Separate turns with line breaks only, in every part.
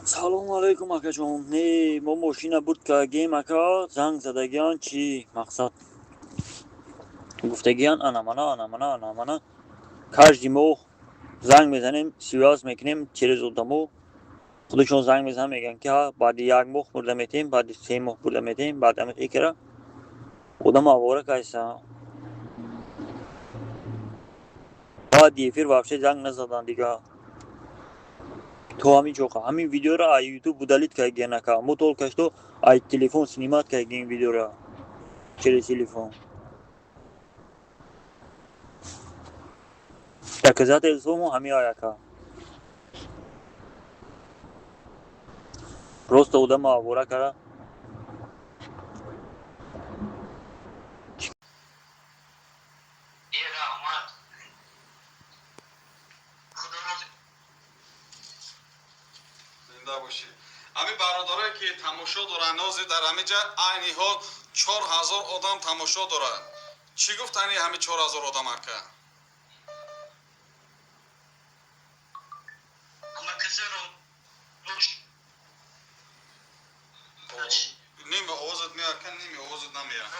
Салому алайкум, акаҷон. Не, мо мошина бурд кардагем, ака, занг задагиан, чӣ мақсад гуфтагиан, ана мана, ана мана, ана мана, каждый моҳ занг мезанем, связь мекунем через одамо, худашон занг мезананд, мегӯянд, ки баъди як моҳ бурда метиҳем, баъди 3 моҳ бурда метиҳем, баъд икра одам авора кайса. Баъди эфир вообще занг назадан дига. То ҳамин чоқа ҳамин видеоро ай Ютуб удалить кардагиан, ака. Мо только что ай телефон снимать кардагем видеоро через телефон. Доказательство мо ҳамин ай, ака. Просто одама авора кара.
Зинда бошӣ. Ҳамин бародарое, ки тамошо доранд, ҳозир дар ҳамин ҷа айни ҳол 4000 одам тамошо дорад. Чӣ гуфтани ҳамин 4000 одам, ака? Ними овозат меяд, ака, ними овозат намеяд.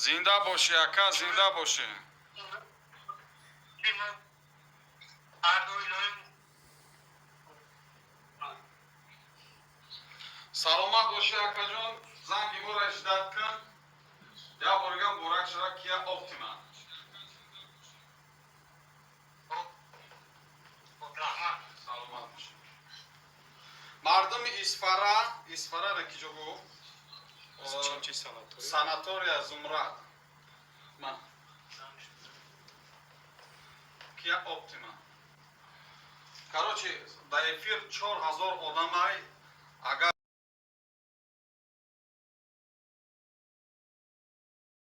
Зинда бошӣ, ака, зинда бошӣ. Саломат бошӣ, акаҷон. Занги моро ждать кун. Як боригам муборак шава Кия Оптима. Саломат бошӣ. Мардуми Исфара, Исфарара ки ҷо гуфт? Санатория Зумрад. Кия Оптима. Короче, дар эфир 4000 одамай, агар